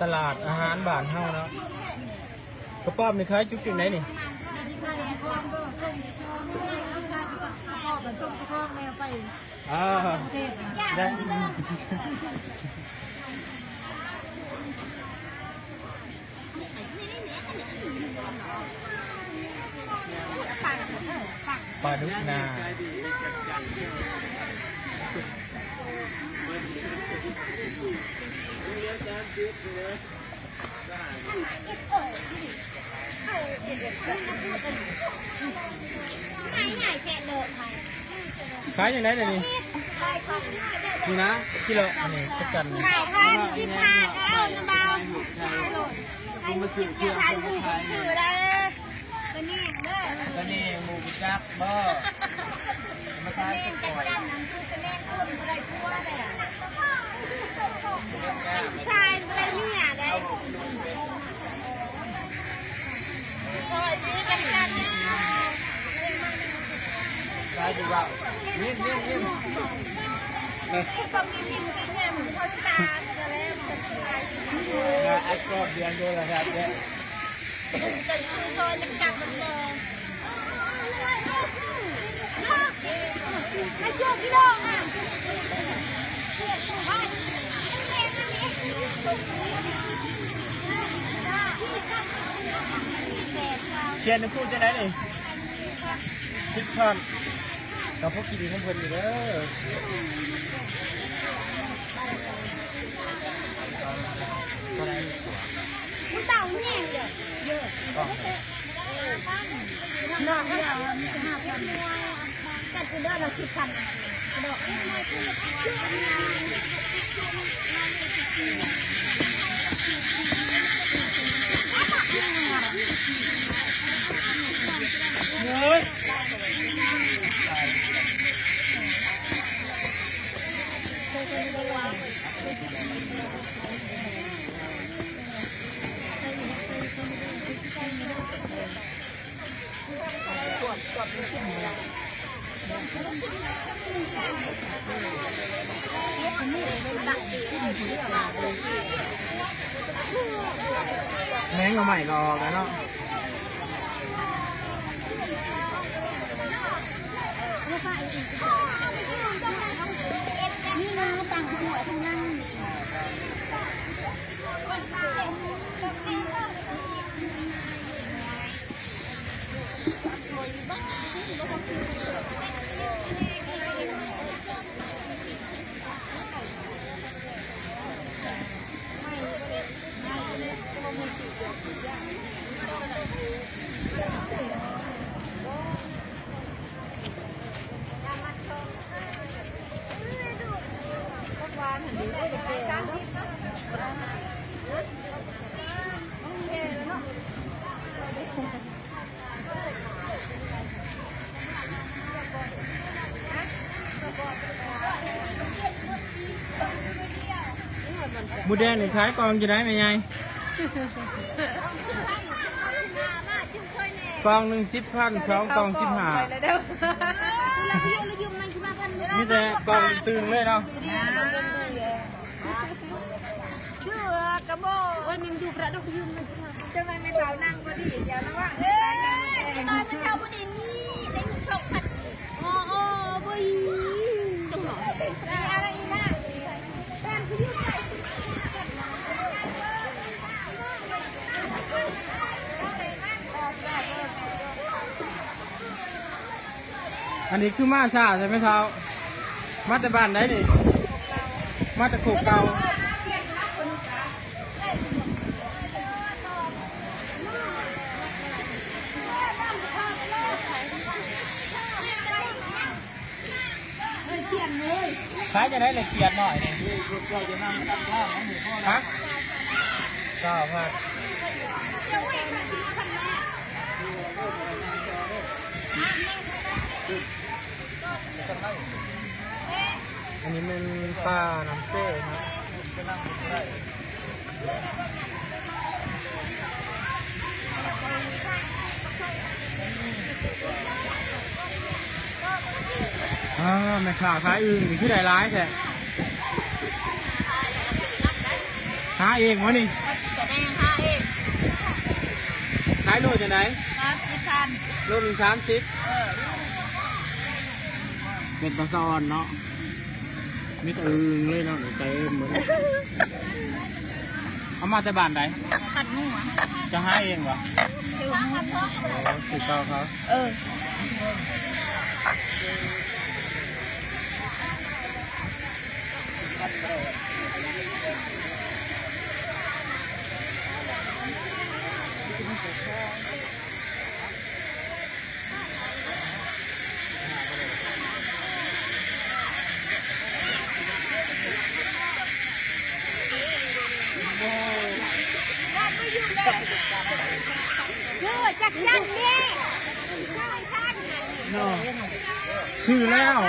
ຕະຫຼາດອາຫານບ້ານເຮົາເນາະ. ກະປອມນີ້ຂາຍຈຸກຈັ່ງໃດນີ້? ອ່າ ໄດ້. ປາດຸກນາ. ຂາຍຈັ່ງໃດດຽວນີ້? ນີ້ນະ ກິໂລ ອັນນີ້ຈັກກັນນີ້? ຂາຍພັນສິບຫ້າ ເອົານຳເບົາ. ຜູ້ມາຊື້ເຄື່ອງ ຜູ້ມາຂາຍ ໂຕນີ້ເດີ ໂຕນີ້ໝູ່ຈັກບໍ່? ມາຂາຍ ສະແນງຈັກກັນນັ້ນຄືສະແນງຄົນບໍ່ໄດ້ຜົວເດ້ ຜູ້ຊາຍບໍ່ໄດ້ເມຍເດ້. ຂຽນໃຫ້ຜູ້ຈັ່ງໃດນີ້? ສິບພັນ ກະພໍກິນຂອງເພິ່ນຢູ່ເດີ. ມັນເບົາແຮງເດີ. ເນາະ ເອີ ມີແຕ່ຫ້າພັນ ຈັດເດີລະສິບພັນ. ແມງໜໍ່ໄມ້ກະອອກແລ້ວເນາະ. ນີ້ນະ ຕ່າງຫົວທັງນັ້ນ. ໝູແດງນີ້ຂາຍກ່ອງຈັ່ງໃດແມ່ໃຫຍ່? ກ່ອງໜຶ່ງສິບພັນ ສອງກ່ອງສິບຫ້າ ມີແຕ່ກ່ອງຕຶງເລີຍເນາະ. ເຊື່ອກະບໍ່ ໂອ້ຍ ມັນຢູ່ພະດົກຢືມມັນ ຈັ່ງໃດແມ່ເຖົ້ານັ່ງບໍ່ດີ ດຽວລະວ່າ ເອີຍ ແມ່ເຖົ້າບໍ່ໄດ້ມີ ໄດ້ເງິນສອງພັນກີບ. ໂອ້ ໂອ້ ບໍ່ອີ ຈັ່ງໜ້ອຍ ມີອະໄລອີກນະ ແຟນຊິຢູ່ໃສ? ອັນນີ້ຄືມາຊ້າແທ້ແມ່ເຖົ້າ? ມາແຕ່ບ້ານໃດນີ້? ມາແຕ່ໂຄກເກົ່າ. ຂາຍຈັ່ງໃດລະຂຽດນ້ອຍນີ້? ຮະ? ຊາວພັນ. ອັນນີ້ແມ່ນປານ້ຳເຊເນາະ. ອ້າວ ແມ່ຄ້າຂາຍອຶ່ງນີ້ຄືໄດ້ຫຼາຍແທ້? ຫາເອງວະນີ້? ກະແມ່ນຫາເອງ. ຂາຍໂລຈັ່ງໃດ? ສາມສິບພັນ. ໂລໜຶ່ງສາມສິບ. ເອີ ເປັນຕາສະອອນເນາະ. ມີແຕ່ອຶ່ງເລີຍເນາະ ເຕັມໝົດ. ເອົາມາແຕ່ບ້ານໃດ? ບ້ານໝູ່. ເຈົ້າຫາເອງບໍ່? ຊື້ໝູ່. ໂອ້ ຊື້ເຂົ້າເຂົາ. ເອີ. ເອີ ຈັກຈັ່ງເດ້ ເນາະ ຊື້ແລ້ວ.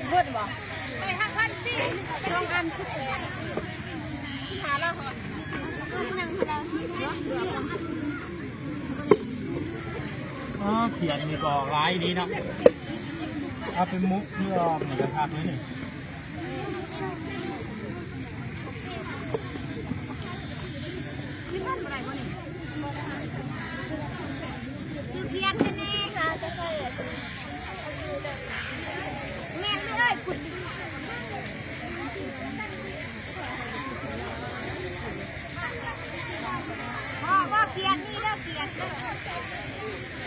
ເບິດບໍ່? ໄປຫາພັນສີ່ ສອງອັນ. ຫາລະ ອໍ ຂຽນນີ້ກໍອອກຫຼາຍດີເນາະ. ເອົາໄປໝົກ ຫຼື ອອກນີ້ກໍຄັກເລີຍນີ້. ຊື້ພຽນແນ່ ຫາຈະໃສ່ ແມ່ນເລີຍ ພຸ້ນ ບໍ່ ບໍ່ ພຽນນີ້ເດີ ພຽນເດີ.